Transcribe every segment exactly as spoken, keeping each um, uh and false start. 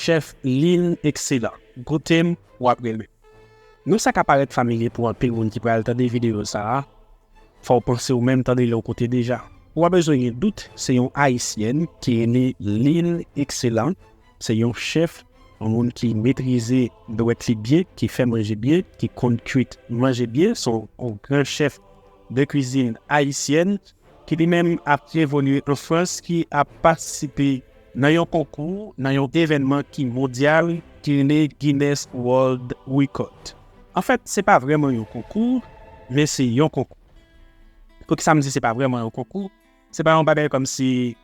Chèf Lynn Excellent. Goute m, w ap renmen. Non sa ka parèt familye pou anpil moun ki pral tande videyo sa a, fò w panse w menm tande l yon kote deja. Ou pa bezwen gen dout, se yon Ayisyèn ki rele Lynn Excellent. Se yon chèf, yon moun ki metrize dwèt li byen, ki fè manje byen, ki konn kwit manje byen. Se yon, yon gran chèf de kwizin ayisyèn ki li menm ap evolye an Frans, ki ap patisipe nan yon konkou, nan yon evènman ki mondyal, ki rele Guinness World Record. Anfèt, se pa vrèman yon konkou, men se yon konkou. Poukisa m di se pa vrèman yon konkou? Se pa yon bagay kòmsi,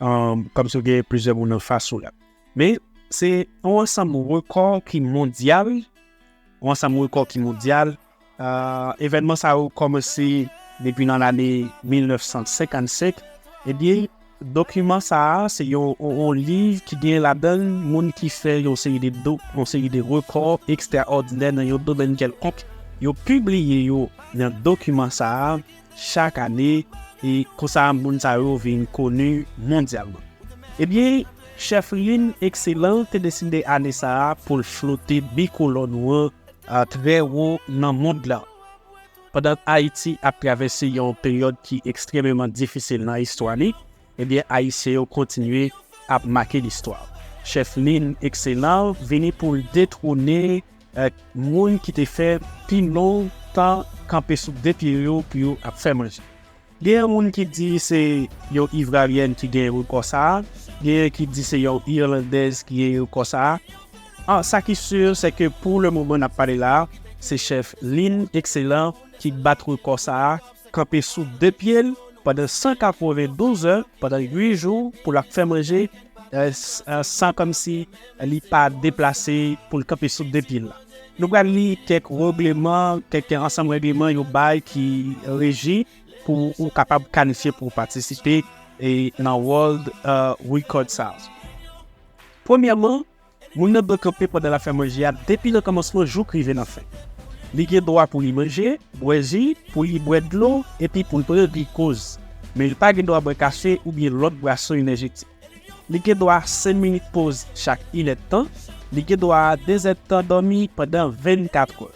um, kòmsi w gen plizyè moun anfas ou la. Men, se yon ansanm rekò ki mondyal, yon ansanm rekò ki mondyal. Uh, evènman sa yo kòmanse depi nan lane mil nèf san senkannsenk. Ebyen, dokiman sa a, se yon, yon, yon liv ki gen ladan l moun ki fè yon seri de do, yon seri de rekò ekstraòdinè nan yon domèn kèlkonk. Yo pibliye yo nan dokiman sa a chak ane, e konsa moun sa yo vin koni mondyalman. Ebyen, chèf Lynn Excellent te deside ane sa a pou l flote bikolòn ou an, a, trè wo nan mond lan. Pandan Ayiti ap travèse yon peryòd ki ekstrèmeman difisil nan istwa li, ebyen, Ayisyen yo kontinye ap make listwa. Chèf Lynn Excellent vini pou l detwone, e, moun ki te fè pi lontan kanpe sou de pye yo pou yo ap fè manje. Genyen moun ki di se yon Ivwaryèn ki gen rekò sa a, genyen ki di se yon Irlandèz ki gen rekò sa a. An, sa ki si, se ke pou le moman n ap pale la a, se chèf Lynn Excellent ki bat rekò sa a, kanpe sou de pye l pandan san katrevendouz è, pandan uit jou, pou l ap fè manje, e, s-, e, san kòmsi li pa deplase pou l kanpe sou de pye l la. Nou pral li kèk règleman, kèk ansanm règleman yo bay ki reji pou ou kapab kalifye pou w patisipe, e, nan World, e, Record sa a. Premyèman, moun nan dwe kanpe pandan l ap fè manje a depi nan kòmansman jouk rive nan fen. Li gen dwa pou li manje, bwè ji, pou li bwè dlo, epi pou l pran glikoz. Men li pa gen dwa bwè kafe oubyen lòt bwason enèjetik. Li gen dwa senk minit poz chak inèdtan. Li gen dwa de zèdtan dòmi pandan vennkat è.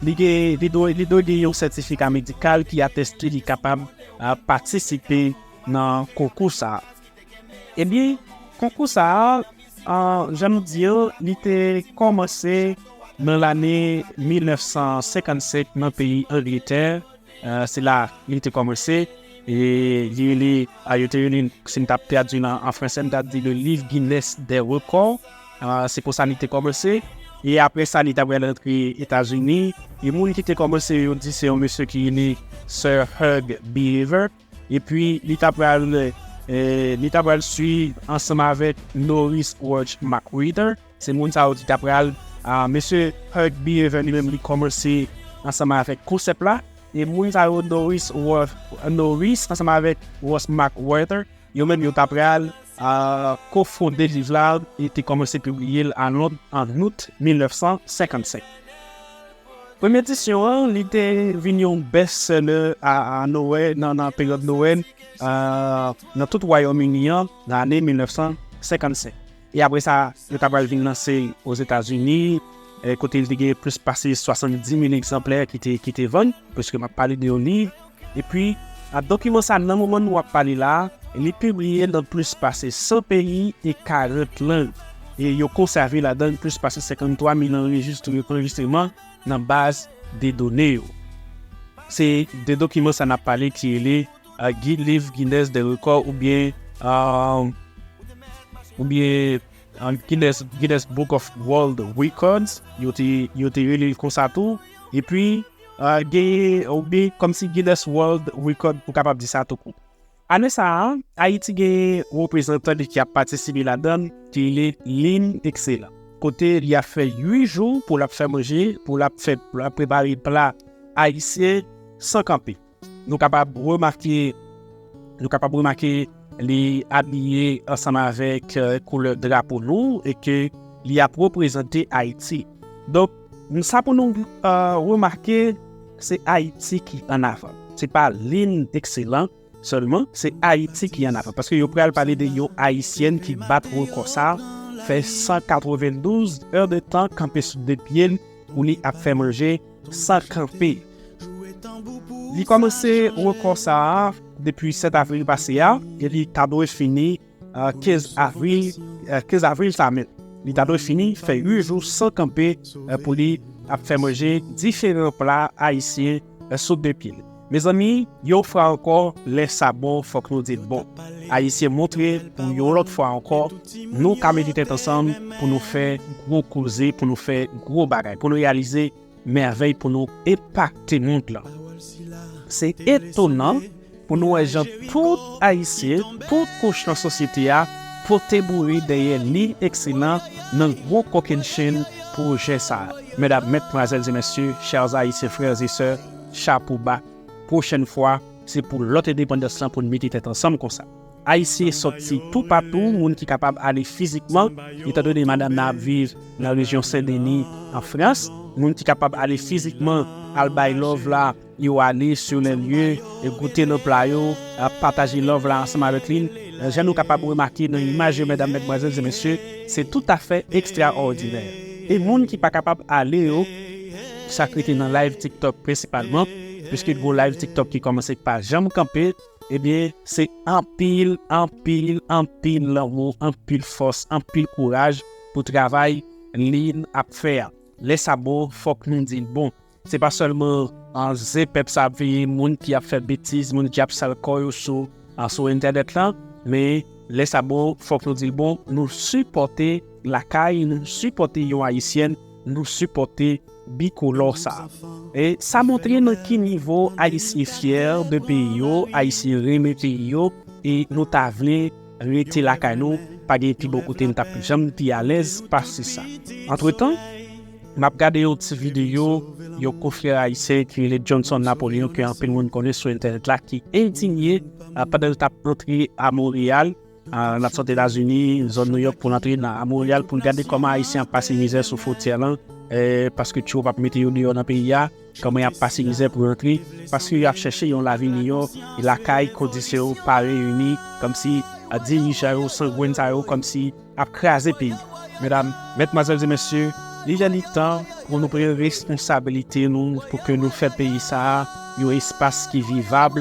Li gen, li dwe, li dwe gen yon sètifika medikal ki ateste li kapab, a, patisipe nan konkou sa a. Ebyen, konkou sa a, a, jan nou di an, li te kòmanse nan lane mil nèf san senkannsenk nan peyi Angletè. E, se la li te kòmanse. E li rele, a, yo te rele, si m t ap tradui l an, an fransè, m t ap di le livre Guinness des records. E, se konsa li te kòmanse. E apre sa, li t ap pral antre Etazini. E moun ki te kòmanse, yo di se yon mesye ki rele Sir Hugh Beaver. Epi, li t ap pral, e, li t ap pral swiv ansanm avèk Norris Welch McWhirter. Se moun sa yo ki t ap pral, a, mesye Hugh Beaver li menm, li kòmanse ansanm avèk konsèp la. E moun sa yo, Norris Worth, Norris ansanm avèk Ross McWhirter, yo menm yo t ap pral, a, kofonde liv la e te kòmanse pibliye l a Lond an out mil nèf san senkannsenk. Premye edisyon an, li te vin yon best-seller a, a Nwèl, nan, nan peryòd Nwèl, a, nan tout Wayòm Ini an, nan ane mil nèf san senkannsenk. E apre sa, yo ta pral vin lanse l Ozetazini, e, kote li te gen plis pase swasanndimil egzanplè ki te, ki te vann, paske m ap pale de yon liv. Epi, a, dokiman sa, nan moman nou ap pale la a, li pibliye nan plis pase san peyi e karant lang. E yo konsève ladan l plis pase senkanntwa mil anrejistre-, anrejistreman nan baz de done yo. Se de dokiman sa n ap pale ki rele, a, Gui-, Liv Guinness des Records oubyen, a, oubyen, a, Guinness, Guinness Book of World Records, yo te, yo te rele l konsa tou. Epi, a, genyen, oubyen kòmsi Guinness World Record, ou kapab di sa tou kou. Ane sa a, Ayiti gen reprezantan li ki ap patisipe ladan l, ki rele Lynn Excellent. Kote li ap fè uit jou pou l ap fè manje, pou l ap fè, pou l ap prepare pla ayisyen san kanpe. Nou kapab remake, nou kapab remake li abiye ansanm avèk, e, koulè drapo nou e ke li ap reprezante Ayiti. Donk, sa pou nou, e, remake, se Ayiti ki an avan. Se pa Lynn Excellent sèlman, se Ayiti ki an avan. Paske yo pral pale de yon Ayisyèn ki bat rekò sa a, fè san katrevendouz è de tan kanpe sou de pye l pou li ap fè manje san kanpe. Li kòmanse rekò sa a depi sèt avril pase a e li ta dwe fini, eh, kenz avril, eh, kenz avril sa menm. Li ta dwe fini fè uit jou san kanpe, eh, pou li ap fè manje diferan pla ayisyen, eh, sou de pye l. Mezanmi, yon fwa ankò, lè sa bon, fòk nou di l bon. Ayisyen montre pou yon lòt fwa ankò, nou ka mete tèt ansanm pou nou fè gwo koze, pou nou fè gwo bagay, pou nou reyalize mèvèy, pou nou enpakte mond lan. Se etonan pou nou wè jan tout Ayisyen, tout kouch nan sosyete a pote boure dèyè Lil Ekselan nan gwo kokennchenn pwojè sa a. Medam, medmwazèl e mesye, chers Haïtiens, frères et sœurs, chapo ba. Pwochèn fwa, se pou lòt endepandans lan pou n mete tèt ansanm konsa. Ayisyen sòti toupatou, moun ki kapab ale fizikman, etandone madanm nan ap viv nan rejyon Sen Deni, an Frans, moun ki kapab ale fizikman al bay love la, yo ale sur les lieux, e goute nan pla yo, ap pataje love la ansanm avèk li. Jan nou kapab remake nan imaj yo, medam, medmwazèl e mesye, se toutafè ekstraòdinè. E moun ki pa kapab ale yo, sa k rete nan live TikTok prensipalman, piske gon live TikTok ki kòmanse k pa janm kanpe, ebyen, se anpil, anpil, anpil lanmou, anpil fòs, anpil kouraj pou travay Lil ap fè a. Lè sa bon, fòk nou di l bon. Se pa sèlman, ah, zen pèp sa ap veye, moun ki ap fè betiz, moun ki ap sal kò yo sou, ah, sou entènèt lan, men lè sa bon, fòk nou di l bon, nou sipòte lakay, nou sipòte yon Ayisyèn, nou sipòte bikolò sa a. E sa montre nan ki nivo Ayisyen fyè de peyi yo, Ayisyen renmen peyi yo, e nou ta vle rete lakay nou, pa gen pi bon kote n t ap janm pi alèz pase sa. Antretan, m ap gade yon ti videyo yon konfrè ayisyen ki rele Johnson Napoleon, ke anpil moun konnen sou entènèt la, ki endinye, ah, pandan l t ap antre a Monreyal, ah, n ap sot Etazini, zòn Nouyòk, pou l antre nan, a Monreyal, pou l gade kòman Ayisyen ap pase mizè sou fwontyè lan, eh, paske Trump ap mete yo deyò nan peyi a, kòman y ap pase mizè pou rantre, paske y ap chèche yon lavi miyò, e lakay kondisyon yo pa reyini, kòmsi, ah, dirijan yo, sangwen sa yo, kòmsi ap kraze peyi. Medam, medmwazèl e mesye, li lè li tan pou nou pran responsabilite nou, pou ke nou fè peyi sa a yon espas ki vivab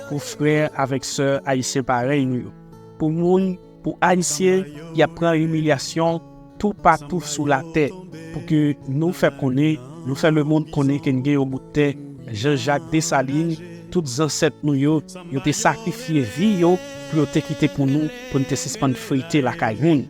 pou frè avèk sè ayisyen parèy nou yo. Pou moun, pou Ayisyen ki ap pran imilyasyon toupatou sou latè, pou ke nou fè konnen, nou fè lemonn konnen ke n gen yon bout tè, Jean Jacques Dessalines, tout zansèt nou yo, yo te sakrifye vi yo pou yo te kite pou nou, pou n te sispann frite lakay moun.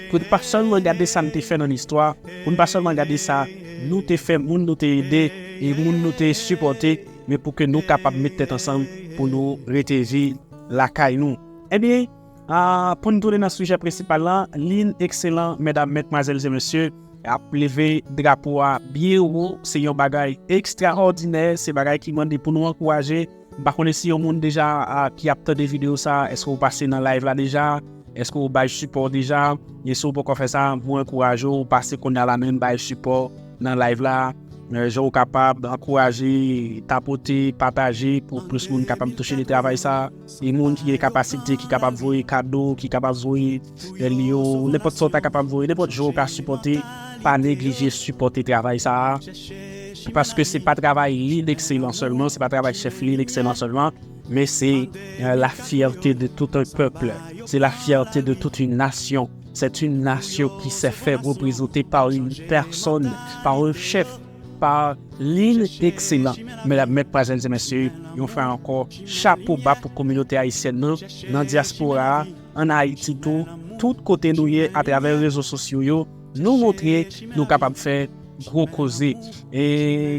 Pou n pa sèlman gade sa n te fè nan listwa, pou n pa sèlman gade sa nou te fè, moun nou te ede, e moun nou te sipòte, men pou ke nou kapab met tèt ansanm pou nou rete viv lakay nou. Ebyen, ah, pou n tounen nan sijè prensipal lan, Lil Ekselan, medam, medmwazèl e mesye, ap leve drapo a byen wo, se yon bagay ekstraòdinè, se bagay ki mande pou nou ankouraje. M pa konnen si yon moun deja, ah, ki ap tande videyo sa, èske w pase nan live la deja? Èske w bay sipò deja? E si w poko fè sa, mwen ankouraje w, pase kounye a la menm, bay sipò nan live la. Eh, jan w kapab ankouraje, tapote, pataje pou plis moun kapab touche de travay sa. E moun ki gen kapasite, ki kapab voye kado, ki kapab voye, eh, li yo, nenpòt sa w ta kapab voye, nenpòt jan w ka sipòte, pa neglije sipòte travay sa a. Paske se pa travay Lil Ekselan sèlman, se pa travay chèf Lil Ekselan sèlman, men se, eh, la fierté de tout un peuple, c'est la fierté de toute une nation. C'est une nation qui s'est fait représenter par une personne, par un chef, pa Lil Ekselan. Medam, medmwazèl e mesye, yon fwa ankò, chapo ba pou kominote ayisyèn nan, nan dyaspora a, ann Ayiti tou, tout kote nou ye atravè rezo sosyo yo, nou montre nou kapab fè gwo koze. E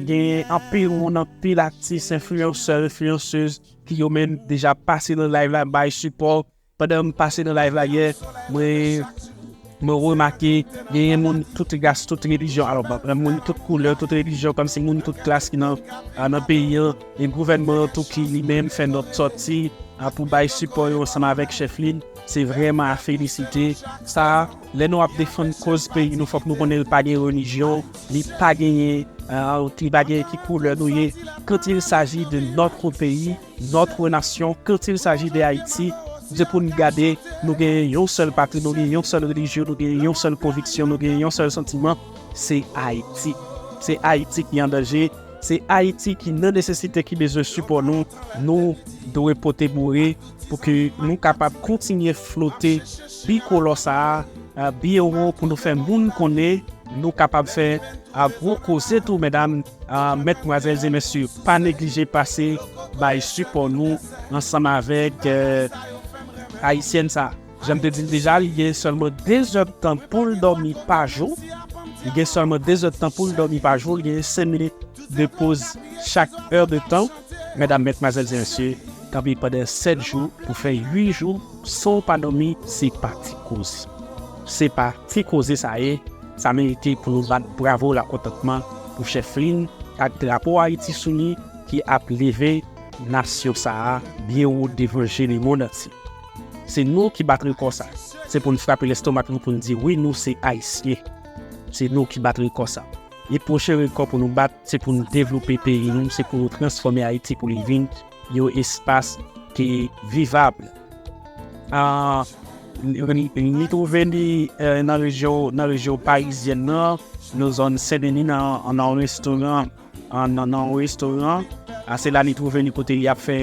gen anpil moun, anpil atis, enfliyansè, enfliyansez ki yo menm deja pase nan live la, bay sipò. Pandan m pase nan live la yè, mwen, mwen remake genyen moun tout ras, tout relijyon. Alò, bon, moun tout koulè, tout relijyon, kòmsi moun tout klas ki nan, a, nan peyi an. E gouvènman an tou ki li menm fè nòt sòti, a, pou bay sipò yo ansanm avèk chèf Lil. Se vrèman a felisite. Sa, lè nou ap defann koz peyi nou, fòk nou konnen li pa gen relijyon, li pa genyen, a, li pa genyen ki koulè nou ye. Quand il s'agit de notre pays, notre nation, quand il s'agit de Haïti, Se pou n gade, nou gen yon sèl patri, nou gen yon sèl relijyon, nou gen yon sèl konviksyon, nou gen yon sèl santiman, se Ayiti. Se Ayiti ki an danje, se Ayiti ki nan nesesite, ki bezwen sipò nou. Nou dwe pote boure pou ke nou kapab kontinye flote bikolò sa a, a, byen wo pou nou fè moun konnen nou kapab fè, a, gwo koze tou, medam, a, medmwazèl e mesye. Pa neglije pase bay sipò nou ansanm avèk, e, ayisyèn sa a. Jan m te di l deja, li gen sèlman de zèdtan pou l dòmi pa jou. Li gen sèlman de zèdtan pou l dòmi pa jou. Li gen senk minit de poz chak è de tan. Medam, medmwazèl e mesye, kanpe pandan sèt jou pou fè uit jou san w pa dòmi, se pa ti koze. Se pa ti koze sa ye. Sa merite pou nou bat bravo lakontantman pou Chèflin ak drapo Ayiti sou li ki ap leve nasyon sa a byen wo devan je lemonn antye. Se nou ki bat rekò sa. Se pou n frape lestomak nou pou n di wi, nou se Ayisyen. Se nou ki bat rekò sa. E pwochen rekò pou nou bat, se pou n devlope peyi nou, se pou nou transfòme Ayiti pou li vin yon espas ki vivab. A, li, li, li twouve li, e, nan rejyon, nan rejyon parizyèn nan, nan zòn Sen Deni, nan, nan yon restoran, a, nan, nan yon restoran. A, se la li twouve li kote li ap fè,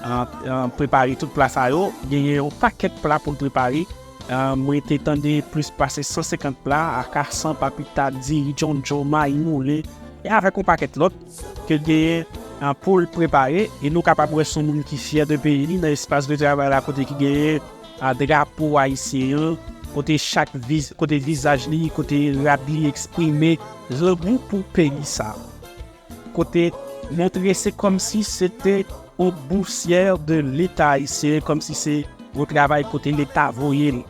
a, a, prepare tout pla sa yo. Genyen yon pakèt pla pou l prepare. A, mwen te tande plis pase san senkant pla, aka san, papita, diri, djondjon, mayi moulen, e avèk yon pakèt lòt ke l genyen, a, pou l prepare. E nou kapab wè se yon moun ki fyè de peyi li nan espas de travay la kote ki genyen, a, drapo ayisyen an, kote chak viz-, kote vizaj li, kote rad li eksprime lanmou pou peyi sa. Kote montre se kòmsi se te yon bousyè de Leta ayisyen, kòmsi se yon travay kote Leta voye l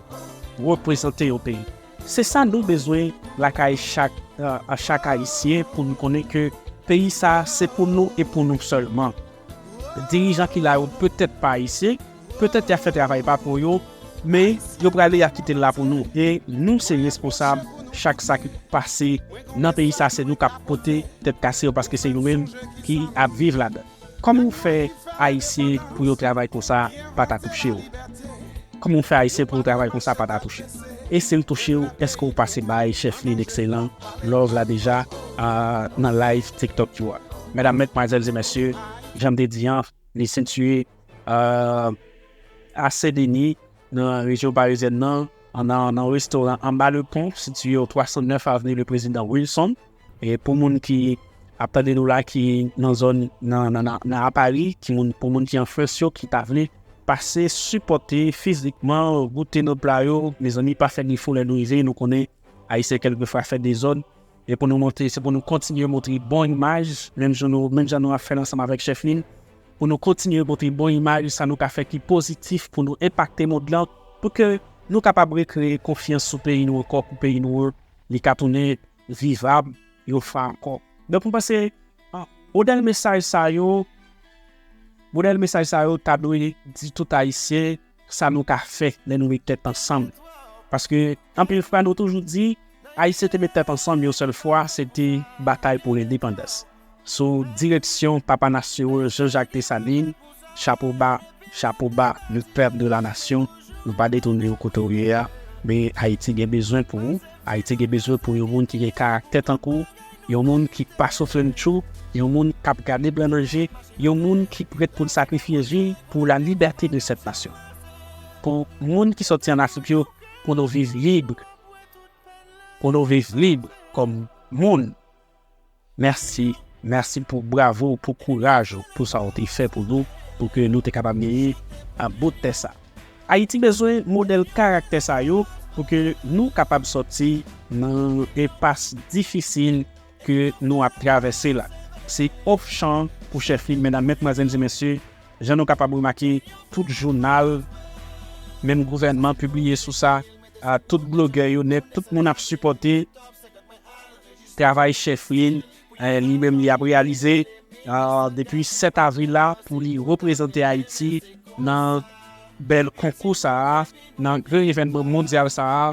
reprezante yon peyi. Se sa nou bezwen lakay chak, a, a chak Ayisyen pou nou konnen ke peyi sa se pou nou e pou nou sèlman. Dirijan ki la yo petèt pa Ayisyen, petèt y ap fè travay pa pou yo, men yo prale y ap kite l la pou nou. E nou se responsab chak sa ki pase nan peyi sa, se nou k ap pote tèt kase yo paske se nou menm ki ap viv ladan. Kòman w fè Ayisyen pou yo travay konsa pa ta touche w? Kòman w fè Ayisyen pou yo travay konsa pa ta touche w? E si l touche w, èske w pase bay Chèflin Excellent love la deja, a, nan live TikTok yo a? Medam, medmwazèl e mesye, jan m te di an, li sitiye, a, a Sen Deni, nan rejyon parizyèn nan, an, nan, nan restoran Anba Le Pont, sitiye o twa san nèf avni le Prezidan Wilson. E pou moun ki ap tande nou la, ki nan zòn, nan, nan, nan, nan a Pari, ki moun, pou moun ki an Frans yo, ki ta vle pase sipòte fizikman, goute nan pla yo, mezanmi, pa fè defo lè nou rive, nou konnen Ayisyen kèlkefwa fè dezòd. E pou nou montre, se pou nou kontinye montre bon imaj, menm jan nou, menm jan nou ap fè l ansanm avèk Chèflin, pou nou kontinye montre bon imaj, sa nou ka fè ki pozitif pou nou enpakte mond lan, pou ke nou kapab rekreye konfyans sou peyi nou ankò, pou peyi nou, li ka tounen vivab yon fwa ankò. Donk, mwen panse, a, modèl mesaj sa yo, modèl mesaj sa yo ta dwe di tout Ayisyen sa nou ka fè lè nou met tèt ansanm. Paske, anpil fwa, nou toujou di, Ayisyen te met tèt ansanm yon sèl fwa, se te batay pou lendepandans. Sou direksyon Papa Nasyon an, Jean Jacques Dessalines, chapo ba, chapo ba, le pèp de la nasyon, nou pa detounen yo kote w ye a, men Ayiti gen bezwen pou ou, Ayiti gen bezwen pou yon moun ki gen karaktè tankou w, yon moun ki pa soufle l tjou, yon moun k ap gade blan nan je, yon moun ki prèt pou l sakrifye vi l pour la liberté de cette nation. Pou moun ki sòti ann Afrik yo, pou nou viv lib, pou nou viv lib kòm moun. Mèsi, mèsi pou bravo, pou kouraj ou, pou sa w te fè pou nou, pou ke nou te kapab genyen, a, bout tè sa. Ayiti bezwen modèl karaktè sa yo pou ke nou kapab sòti nan enpas difisil ke nou ap travèse la. Se opsyon pou Chèflin, medam, medmwazèl e mesye, jan nou kapab remake, tout jounal, menm gouvènman pibliye sou sa, a, tout blogè yo nèt, tout moun ap sipòte travay Chèflin, e, li menm li ap reyalize, a, depi sèt avril la pou li reprezante Ayiti nan bèl konkou sa a, nan gran evènman mondyal sa a.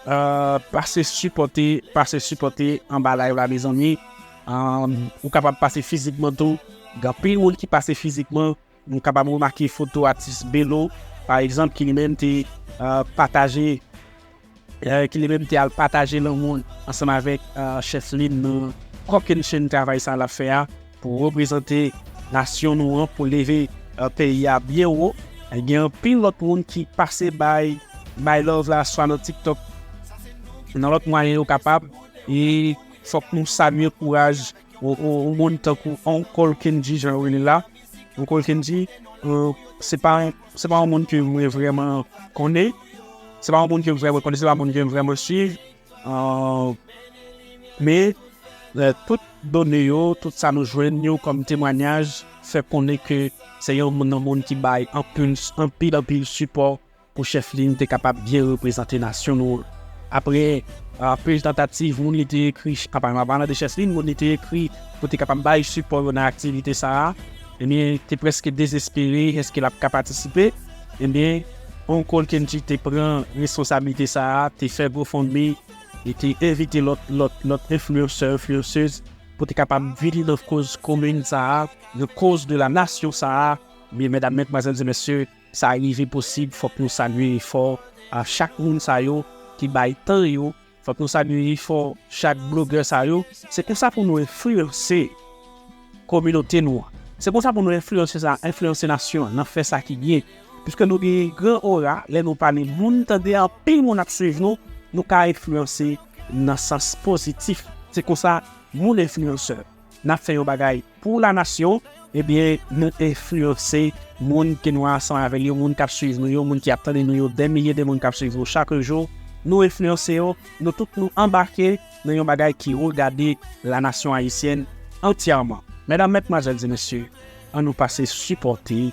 A, pase sipòte, pase sipòte anba live la, mezanmi. A, ou kapab pase fizikman tou. Gen anpil moun ki pase fizikman. Nou kapab remake foto atis Belo, pa egzanp, ki li menm te pataje, ki li menm te al pataje lanmou l ansanm avèk Chèf Lin nan kòkennchenn travay sa l ap fè a pou reprezante nasyon nou an, pou leve peyi a byen wo. Gen anpil lòt moun ki pase bay, bay love la, swa nan TikTok, nan lòt mwayen yo kapab. E fòk nou salye kouraj yon, yon, yon moun tankou Uncle Kendji, jan yo rele l la. Uncle Kendji, euh, se pa, se pa yon moun ke mwen vrèman konnen. Se pa yon moun ke m vrèman konnen, se pa yon moun ke m vrèman swiv. Euh, men, euh, tout done yo, tout sa nou jwenn yo kòm temwanyaj, fè konnen ke se yon moun, nan moun ki bay anpil, anpil, anpil sipò pou Chèf Lin te kapab byen reprezante nasyon nou an. Apre, anpil tantativ, moun li te ekri, apa, an palan de Chèf Lin, moun li te ekri pou te kapab bay sipò yo nan aktivite sa a, ebyen, te prèske dezespere, èske l ap ka patisipe? Ebyen, Uncle Kendji te pran responsablite sa a, te fè GoFundMe, li te envite lòt, lòt, lòt enfliyansè, enfliyansez pou te kapab vini nan koz komin sa a, nan koz de la nasyon sa a. Men, medam, medmwazèl e mesye, sa rive posib, fòk nou salye efò a chak moun sa yo ki bay tan yo. Fòk nou salye efò chak blogè sa yo. Se konsa pou nou enfliyanse kominote nou an. Se konsa pou nou enfliyanse sa, enfliyanse nasyon an nan fè sa ki byen. Piske nou gen gran ora, lè nou pale, moun tande, anpil moun ap swiv nou, nou ka enfliyanse nan sans pozitif. Se konsa, moun enfliyansè, n ap fè yon bagay pou la nasyon, ebyen, nou enfliyanse moun ke nou ansanm avè l yo, moun k ap swiv nou yo, moun ki ap tande nou yo, dè milye de moun k ap swiv nou chak jou. Nou enfliyanse yo, nou tout nou anbake nan yon bagay ki regade la nasyon ayisyèn antyèman. Medam, medmwazèl e mesye, ann nou pase sipòte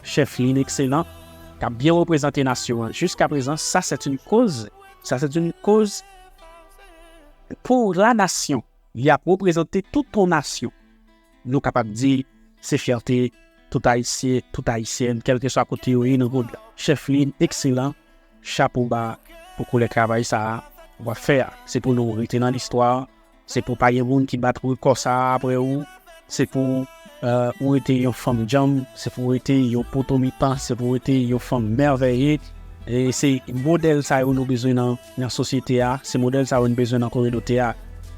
Chèf Lin Ekselan, k ap byen reprezante nasyon an. Jiskaprezan, sa se yon koz, sa se yon koz pou la nasyon. Li ap reprezante tout yon nasyon. Nou kapab di, se fyète tout Ayisyen, tout Ayisyèn, kèlkeswa kote yo ye nan mond lan. Chèf Lin Ekselan, chapo ba pou koulè travay sa a w ap fè a. Se pou nou rete nan listwa, se pou pa gen moun ki bat rekò sa a apre ou, se pou, euh, ou rete yon fanm djanm, se pou ou rete yon poto mitan, se pou ou rete yon fanm mèvèye. E se modèl sa yo nou bezwen nan, nan sosyete a, se modèl sa yo nou bezwen nan kominote a.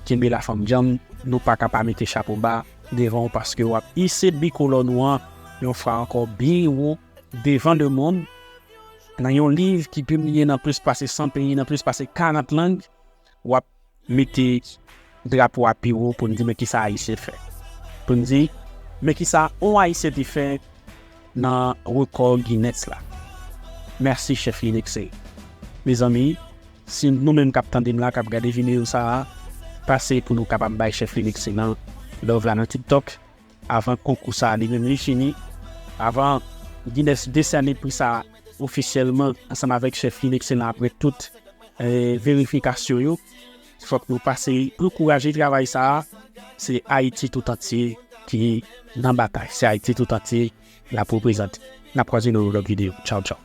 Kenbe la, fanm djanm, nou pa ka pa mete chapo ba devan w, paske w ap ise bikolò nou an yon fwa ankò byen wo devan lemonn. Nan yon liv ki pibliye nan plis pase san peyi, nan plis pase karant lang, w ap mete drapo a pi wo pou n di men kisa Ayisyen fè. Pou n di men kisa yon Ayisyen te fè nan rekò Guinness la. Mèsi, Chèf Lin Ekselan. Mezanmi, si nou menm k ap tande m la, k ap gade videyo sa a, pase pou nou kapab bay Chèf Lin Ekselan love la nan TikTok, avan konkou sa a li menm li fini, avan Guinness desène pri sa a ofisyèlman ansanm avèk Chèf Lin Ekselan apre tout, eh, verifikasyon yo. Fòk nou pase ankouraje travay sa a. Se Ayiti tout antye ki nan batay. Se Ayiti tout antye l ap reprezante. N ap kwaze nan yon lòt videyo. Tchaw, tchaw.